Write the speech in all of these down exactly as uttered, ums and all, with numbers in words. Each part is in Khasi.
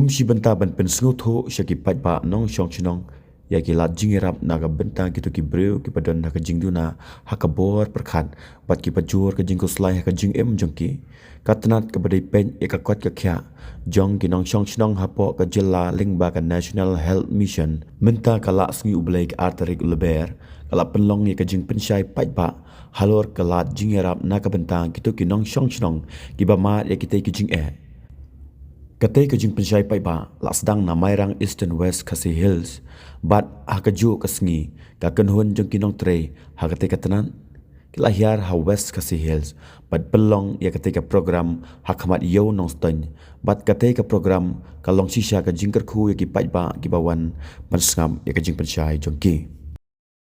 Kum shi bynta ban pynsngewthuh sha ki paidbah nongshong shnong ïa ki lad jingïarap na ka bynta kito ki briew kiba don ha ka jingduna ha ka bor pyrkhat bad kiba jur ka jingkhuslai ha ka jingim jong ki, ka tnat kaba dei peit ïa ka koit ka khiah jong ki nongshong shnong hapoh ka jylla lyngba ka National Health Mission mynta ka la sngi U Blei ka ar tarik u Lber ka la pynlong ïa ka jingpynshai paidbah halor ka lad jingïarap na ka bynta kito ki nongshong shnong kiba mad ïa kitei ki jingeh. Katei ka jingpynshai paidbah la sdang na Mairang, Eastern West Khasi Hills, bad ha kajuh ka sngi ka kynhun jong ki nongtrei ha katei ka tnat ki la hiar ha West Khasi Hills bad pynlong ïa katei ka program ha khmat Ïew Nongstoiñ. Bad katei ka program ka long shisha ka jingkyrkhu ïa ki paidbah kiba wan ban sngap ïa ka jingpynshai jong ki.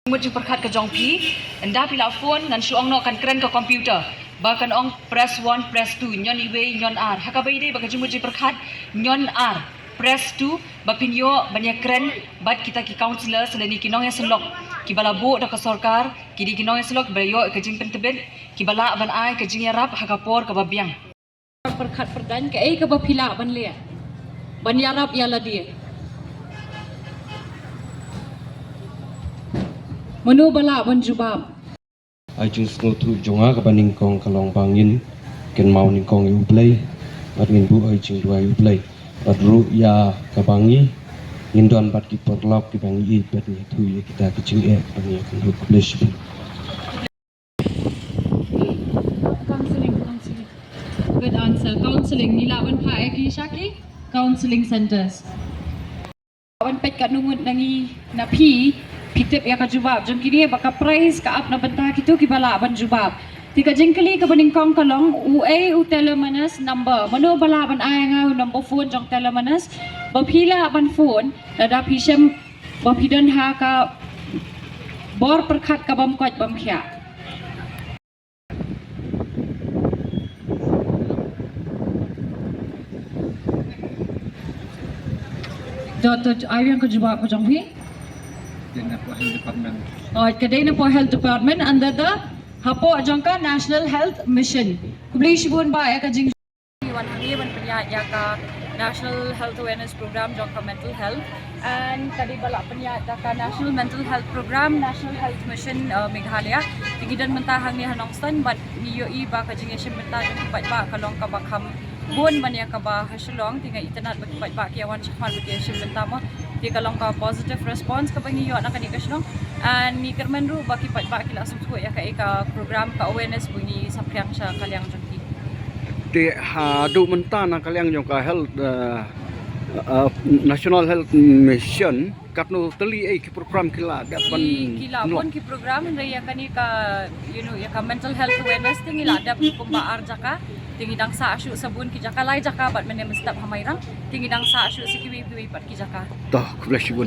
Jingmut jingpyrkhat ka jong phi, ynda phi la phone ngan shu ong noh, kan kren ka computer ba kan ong press one, press two, ñion iwei, ñion ar. Ha kaba ïadei bad ka jingmut jingpyrkhat, ñion ar, press two, ba phin ïoh ban ïakren bad kita ki counsellors lane ki nongïasyllok kiba la buh da ka sorkar, ki dei ki nongïasyllok kiba la ïoh ka jingpyntbit, kiba lah ban ai ka jingïarap ha ka por kaba biang. Pyrkhat pyrdain, kaei kaba phi lah ban leh ban ïarap ïa lade? Mano ba lah ban jubab? Ai jingsngewthuh jong nga kaba nyngkong ka long ba ngin kynmaw nyngkong ïa U Blei bad ngin buh ai jingduwai ïa U Blei. Bad ruh ïa kaba ngi ngin don bad ki paralok kiba ngi ïeit bad ngi ïathuh ïa kita ki jingeh ba ngi ïakynduh. Khublei shibun. Counselling, counselling. Good answer. Counselling. Ngi lah ban phah ïa ki sha ki counselling centres. Ban peit katno ngut na ngi na phi, phi tip ïa ka jubab jong kine, ba ka prize ka ap na bynta kito kiba lah ban jubab. Te ka jingkylli kaba nyngkong ka long, uei u Telemanus number? Mano ba lah ban ai ïa nga u number phone jong Telemanus ba phi lah ban phone lada phi shem ba phi don ha ka bor pyrkhat ka bym koit bym khiah? To, to, ai biang ka jubab ka jong phi. Dei na poh health department. Oh, ka dei na poh health department under the, hapoh jong ka National Health Mission. Khublei shibun ba ïa ka jing Wan hangne ban pynïaid ïa ka National Health Awareness Program jong ka mental health, and ka dei ba la pynïaid da ka National Mental Health Program, National Health Mission, uh, Meghalaya. Te ngi don mynta hangne ha Nongstoiñ bad ngi ïohi ba ka jingïashim bynta jong ki paidbah ka long kaba kham bun ban ïa kaba ha Shillong. Te nga itynnad ba ki paidbah ki ïawan shakhmat ba ki ïashim bynta mo. Te ka long ka positive response kaba ngi ïoh na kane ka shnong. And ngi kyrmen ruh ba ki paidbah ki la sngewthuh ïa kaei ka program, ka awareness ba ngi saphriang sha ka liang jong ki. Te haduh mynta na ka liang jong ka health, eh, eh, National Health Mission, katno tylli ei ki program ki la dep ban, ki, ki la pynlong? Bun ki program, hynrei ïa kane ka, you know, ïa ka mental health awareness te ngi la dep kumba ar jaka. Te ngi dang sah shuh sa bun ki jaka, lai jaka bad mynne mynstep ha Mairang. Te ngi dang sah shuh sa kiwei kiwei pat ki jaka. To, khublei shibun.